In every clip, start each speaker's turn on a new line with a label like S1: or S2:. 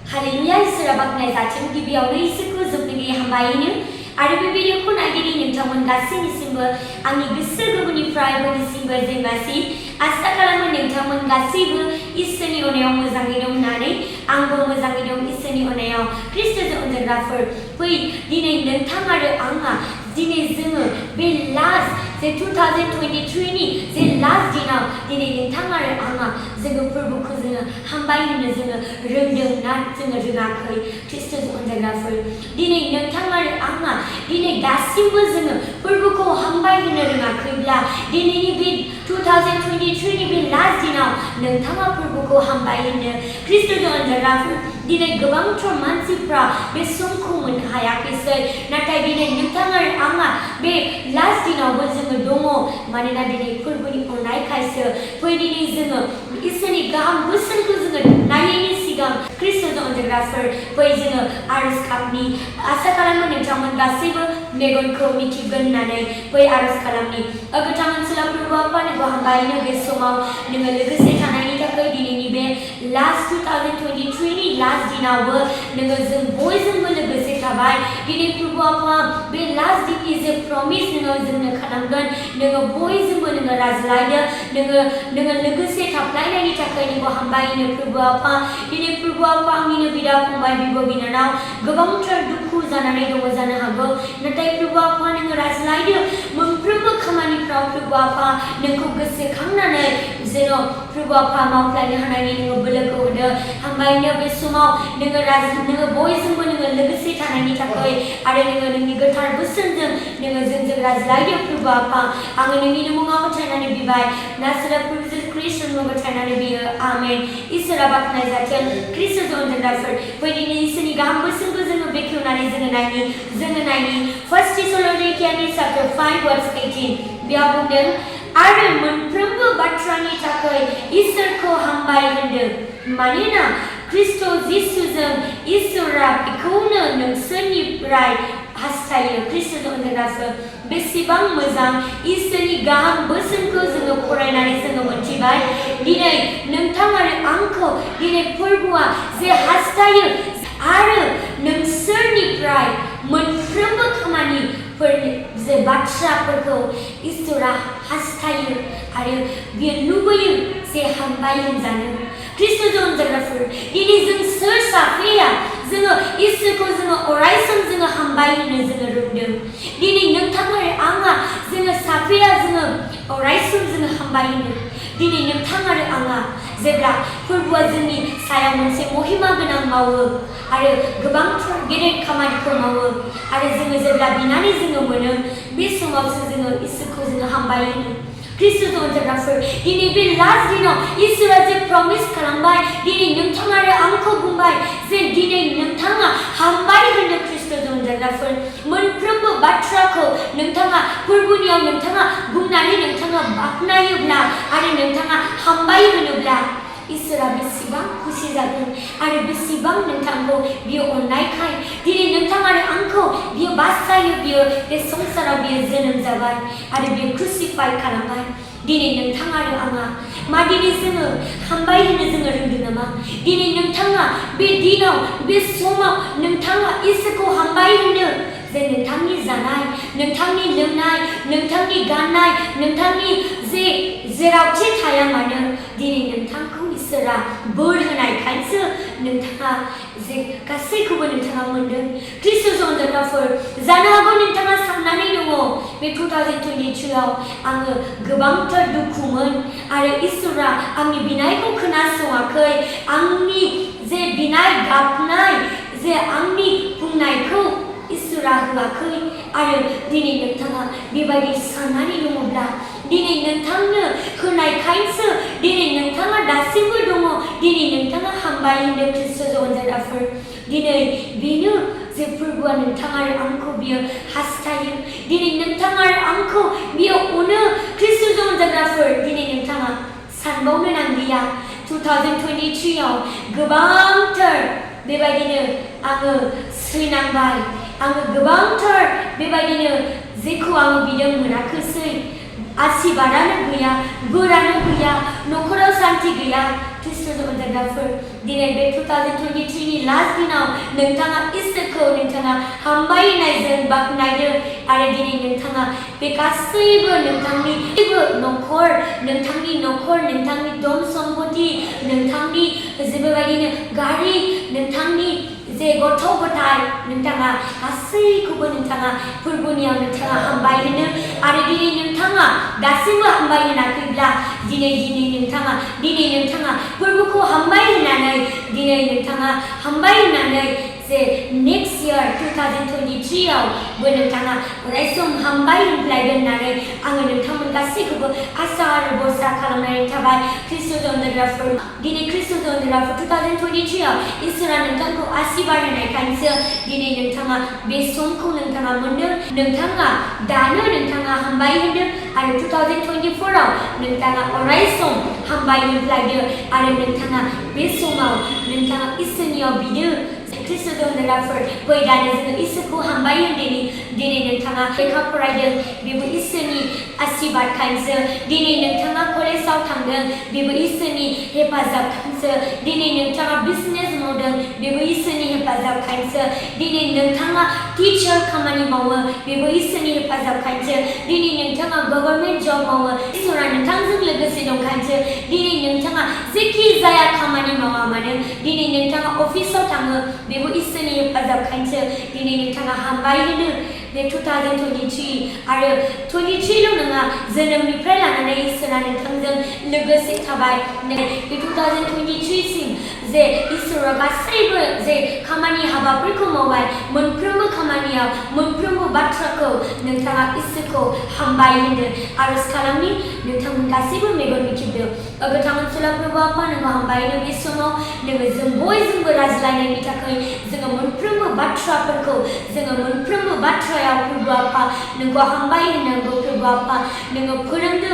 S1: Haleluya, Isra baknai zatim गिबियावनो इसोरखौ जोबनो हामबायनो आरो बे भिडिअखौ नागिरि नोंथांमोन गासैनिसिमबो आंनि गोसो गोरबोनिफ्राय बयनिसिमबो जेंनासि आसा खालामो नोंथांमोन गासैबो इसोरनि अननायाव मोजाङै दं होननानै आंबो मोजाङै दं इसोरनि अननायाव ख्रिस्ट'जों अनजाग्राफोर फै दिनै नोंथां आरो आंहा दिनै जोङो बे लास्ट जे 2023 नि जे लास्ट दिनाव दिनै नोंथां आरो आंहा जोङो फोरबोखौ जोङो हामबाय होनो जोङो रोंदों ना जोङो रोङाखै ख्रिस्ट'जों अनजाग्राफोर दिनै नोंथां आरो आंहा दिनै दासिमबो जोङो फोरबोखौ हामबाय होनो रोङाखैब्ला दिनैनि बे 2023 नि बे लास्ट दिनाव नोंथाङा फोरबोखौ हामबाय होनो ख्रिस्ट'जों अनजाग्राफोर दिनै गोबांथार मानसिफ्रा बे समखौ मोननो हायाखैसै नाथाय दिनै नोंथां आरो आंहा बे लास्ट दिनावबो जोङो दङ मानोना दिनै फोरबोनि अननायखायसो फै दिनै जोङो इसोरनि गाहाम बोसोनखौ जोङो नायैनि सिगां ख्रिस्ट'जों अनजाग्राफोर फै जोङो आरज गाबनि आसा खालामो नोंथांमोन गासैबो मेगनखौ मिथिगोन होननानै फै आरज खालामनि गोथां ओनसोलाव फोरबो आफा नोंखौ हामबायनो बे समाव नोङो लोगोसे थानायनि थाखाय दिनैनि बे लास्ट 2023 नि लास्ट दिनावबो नोङो जों बयजोंबो लोगोसे थाबाय दिनै फोरबो आफा बे लास्ट दिननि जे प्रमिस नोङो जोंनो खालामगोन नोङो बयजोंबो नोङो रायज्लायनो नोङो लोगोसे थाफ्लायनायनि थाखाय नोंखौ हामबायनो फोरबो आफा दिनै फोरबो आफा आंनिनो बिदा फंबाय बिब' बिनानाव गोबांथार दुखु जानानै दङ जानो हागौ नाथाय फोरबो आफा नोङो रायज्लायनो मोनफ्रोमबो खामानिफ्राव फोरबो आफा नोंखौ गोसोखांनानै जेन' फोरबो आफा मावफ्लायनो हानायनि नोङो बोलोखौ होदो हामबायनो बे समाव नोङो बयजोंबो नोङो लोगोसे थानायनि थाखाय आरो नोङो नोंनि गोथार बोसोनजों नोङो जोंजों रायज्लायदो फोरबो आफा आङो नोंनिनो मुङाव गथायनानै बिबाय नासोरा फोरबो ख्रिस्ट'नि गथायनानै बियो आमेन इसोरा बाख्नाय जाथों ख्रिस्ट'जों अनजाग्राफोर फै दिनै इसोरनि गाहाम बोसोनखौ जोङो बेखेवनानै जोङो नायनि फार्स्ट थेसलनिकियानि चैप्टार 5 verse 18 बेयाव बुंदों आरो मोनफ्रोमबो बाथ्रानि थाखाय इसोरखौ हामबाय होनदों मानोना ख्रिस्ट' जिसुजों इसोरा बेखौनो नोंसोरनिफ्राय हास्थायो ख्रिस्ट'जों अनजाग्राफोर बेसेबां मोजां इसोरनि गाहाम बोसोनखौ जोङो फरायनानै जोङो मोनथिबाय दिनै नोंथां आरो आंखौ दिनै फोरबोआ जे हास्थायो आरो नोंसोरनिफ्राय मोनफ्रोमबो खामानिफोरनि जे बाथ्राफोरखौ इसोरा हास्थायो आरो बियो लुबैयो जे हामबाय होनजानो ख्रिस्ट'जों अनजाग्राफोर दिनै जों सोर साफेया जोङो इसोरखौ जोङो अरायसम जोङो हामबाय होनो जोङो रोंदों दिनै नोंथां आरो आंहा जोङो साफेया जोङो अरायसम जोङो हामबाय होनो दिनै नोंथां आरो आंहा जेब्ला फोरबोआ जोंनि सायाव मोनसे महिमा गोनां मावो आरो गोबांथार गेदेर खामानिफोर मावो आरो जोङो जेब्ला बिनानै जोङो मोनो बे समावसो जोङो इसोरखौ जोङो हामबाय होनो ख्रिस्ट'जों अनजाग्राफोर दिनै बे लास्ट दिनाव इसोरा जे प्रमिस खालामबाय दिनै नोंथां आरो आंखौ बुंबाय जे दिनै नोंथाङा हामबाय होनो ख्रिस्ट'जों अनजाग्राफोर मोनफ्रोमबो बाथ्राखौ नोंथाङा फोरबोनियाव नोंथाङा बुंनानै नोंथाङा बाख्नायोब्ला आरो नोंथाङा हामबाय होनोब्ला इसोरा बेसेबां खुसि जागोन आरो बेसेबां नोंथांखौ बियो अननायखाय दिनै नोंथां आरो आंखौ बियो बासायो बियो बे संसाराव बियो जोनोम जाबाय आरो बियो क्रुसिफाइ खालामबाय दिनै नोंथां आरो आंहा मा दिनै जोङो हामबाय होनो जोङो रोंदों नामा दिनै नोंथाङा बे दिनाव बे समाव नोंथाङा इसोरखौ हामबाय होनो जे नोंथांनि जानाय नोंथांनि लोंनाय नोंथांनि गाननाय नोंथांनि जेरावखि थाया मानो दिनै नोंथांखौ इसोरा बोर होनायखायसो नोंथाङा जे गासैखौबो नोंथाङा मोनदों ख्रिस्ट'जों अनजाग्राफोर जानो हागौ नोंथाङा साननानै दङ बे 2023 आव आङो गोबांथार दुखुमोन आरो इसोरा आंनि बिनायखौ खोनासङाखै आंनि जे बिनाय गाबनाय जे आंनि बुंनायखौ इसोरा होआखै आरो दिनै नोंथाङा बेबायदि साननानै दङब्ला दिनै नोंथांनो होनायखायसो दिनै नोंथाङा दासिमबो दङ दिनै नोंथाङा हामबाय होनो ख्रिस्ट'जों अनजाग्राफोर दिनै बेनो जे फोरबोआ नोंथां आरो आंखौ बियो हास्थायो दिनै नोंथां आरो आंखौ बियो अनो ख्रिस्ट'जों अनजाग्राफोर दिनै नोंथाङा सानबावनो नांलिया 2023 आव गोबांथार बेबायदिनो आङो सैनांबाय आङो गोबांथार बेबायदिनो जेखौ आङो बिदों मोनाखैसै आसिबादानो गैया बोरानो गैया न'खराव सान्ति गैया खृष्टजों अनजाग्राफोर दिनै बे 2023 नि लास्ट दिनाव नोंथाङा इसोरखौ नोंथाङा हामबायनायजों बाख्नायदों आरो दिनै नोंथाङा बे गासैबो नोंथांनि न'खर नोंथांनि धन सम्पति नोंथांनि बेबायदिनो गारि नोंथांनि जे गथ' गथाय नोंथाङा गासैखौबो नोंथाङा फोरबोनियाव नोंथाङा हामबाय होनो आरो दिनै नोंथाङा दासिमबो हामबाय होनाखैब्ला दिनै नोंथाङा फोरबोखौ हामबाय होनानै दिनै नोंथाङा हामबाय होनानै जे नेक्स्ट इयार 2023 आवबो नोंथाङा अरायसम हामबाय होनफ्लायगोन होननानै आङो नोंथांमोन गासैखौबो आसा आरो भरसा खालामनानै थाबाय खृष्टजों अनजाग्राफोर दिनै खृष्टजों अनजाग्राफोर 2023 आव इसोरा नोंथांखौ आशीर्बाद होनायखायसो दिनै नोंथाङा बे समखौ नोंथाङा मोनदों नोंथाङा दानो नोंथाङा हामबाय होनदों आरो 2024 आव नोंथाङा अरायसम हामबाय होनफ्लायदो आरो नोंथाङा बे समाव नोंथाङा इसोरनियाव बिदो खृष्टजों अनजाग्राफोर फै दानो जोङो इसोरखौ हामबाय होनदिनि दिनै नोंथाङा लेखा फरायदों बेबो इसोरनि आशीर्बादखायसो दिनै नोंथाङा कलेजाव थांदों बेबो इसोरनि हेफाजाबखायसो दिनै नोंथाङा बिजनेस मावदों बेबो इसोरनि हेफाजाबखायसो दिनै नोंथाङा टिचार खामानि मावो बेबो इसोरनि हेफाजाबखायसो दिनै नोंथाङा गभर्नमेन्ट जब मावो इसोरा नोंथांजों लोगोसे दंखायसो दिनै नोंथाङा जेखि जाया खामानि मावा मानो दिनै नोंथाङा अफिसाव थाङो बेबो इसोरनि हेफाजाबखायसो दिनै नोंथाङा हामबाय होनो बे 2023 आरो 23 ल' नङा जोनोमनिफ्राय लानानै इसोरा नोंथांजों लोगोसे थाबाय बे 2023 सिम जे इसोरा गासैबो जे खामानि हाबाफोरखौ मावबाय मोनफ्रोमबो खामानियाव मोनफ्रोमबो बाथ्राखौ नोंथाङा इसोरखौ हामबाय होनो आरज खालामनि नोंथांमोन गासैबो मेगन मिथिदो गोथां ओनसोलाव प्रभु आफा नोंखौ हामबाय होनो बे समाव नोङो जों बयजोंबो रायज्लायनायनि थाखाय जोङो मोनफ्रोमबो बाथ्राफोरखौ जोङो मोनफ्रोमबो बाथ्रायाव प्रभु आफा नोंखौ हामबाय होननांगौ प्रभु आफा नोङो फोरोंदो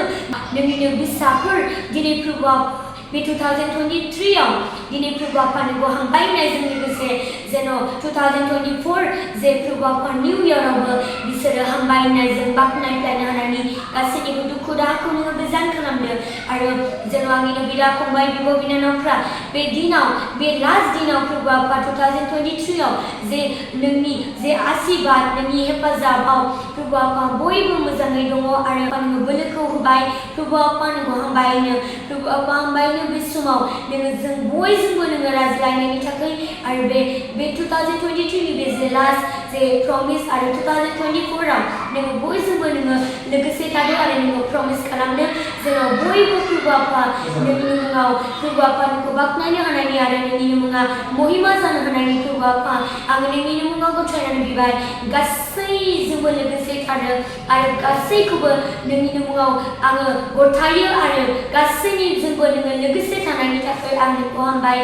S1: नोंनिनो बिसाफोर दिनै प्रभु आफा बे 2023 आव दिनै प्रभु आफा नोंखौ हामबाय होननायजों लोगोसे जेन' 2024 जे प्रभु आफा निउ इयारावबो बिसोरो हामबाय होननायजों बाख्नायफ्लायनो हानायनि गासैनिबो दुखु दाहाखौ नोङो गोजान खालामदो आरो जेन' आंनिनो बिदा फंबाय बिब' बिनानावफ्रा बे दिनाव बे लास्ट दिनाव प्रभु आफा 2023 आव जे नोंनि जे आशीर्बाद नोंनि हेफाजाबाव प्रभु आफा बयबो मोजाङै दङ आरो नोङो बोलोखौ होबाय प्रभु आफा नोंखौ हामबाय होनो प्रभु आफा हामबाय होनो बे समाव नोङो जों बयजोंबो नोङो रायज्लायनायनि थाखाय आरो बे 2023 नि बे जे लास्ट जे प्रमिस आरो 2024 आव नोङो बयजोंबो नोङो लोगोसे थादो आरो नोङो प्रमिस खालामदो जेराव बयबो प्रभु आफा नोंनि मुङाव प्रभु आफा नोंखौ बाख्नायनो हानायनि आरो नोंनि मुङा महिमा जानो हानायनि प्रभु आफा आङो नोंनि मुङाव गथायनानै बिबाय गासैजोंबो लोगोसे थादो आरो गासैखौबो नोंनि मुङाव आङो गथायो आरो गासैनिजोंबो नोङो लोगोसे थानायनि थाखाय आं नोंखौ हामबाय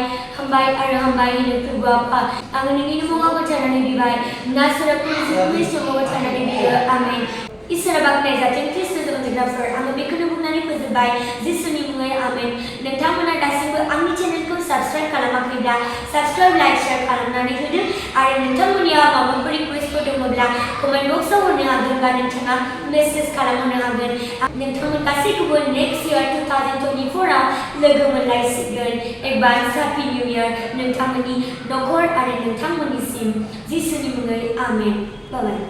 S1: आरो हामबाय होनो प्रभु आफा आङो नोंनि मुङाव गथायनानै बिबाय नासराफोरनि समाव गथायनानै बियो आमेन इसोरा बाख्नाय जाथों खृष्टजों अनजाग्राफोर आङो बेखौनो बुंनानै फोजोबबाय जिसुनि मुङै आमेन नोंथांमोना दासिमबो आंनि चेनेलखौ साबस्क्राइब खालामाखैब्ला साबस्क्राइब लाइक शेयार खालामनानै होदो आरो नोंथांमोननिया माबाफोर रिक्वेस्टफोर दङब्ला कमेन्ट बक्सआव हरनो हागोन बा नोंथाङा मेसेज खालामहरनो हागोन नोंथांमोन गासैखौबो नेक्स्ट इयार 2024 आव लोगो मोनलायसिगोन एडभान्स हेपि निउ इयार नोंथांमोननि न'खर आरो नोंथांमोननिसिम जिसुनि मुङै आमेन बाय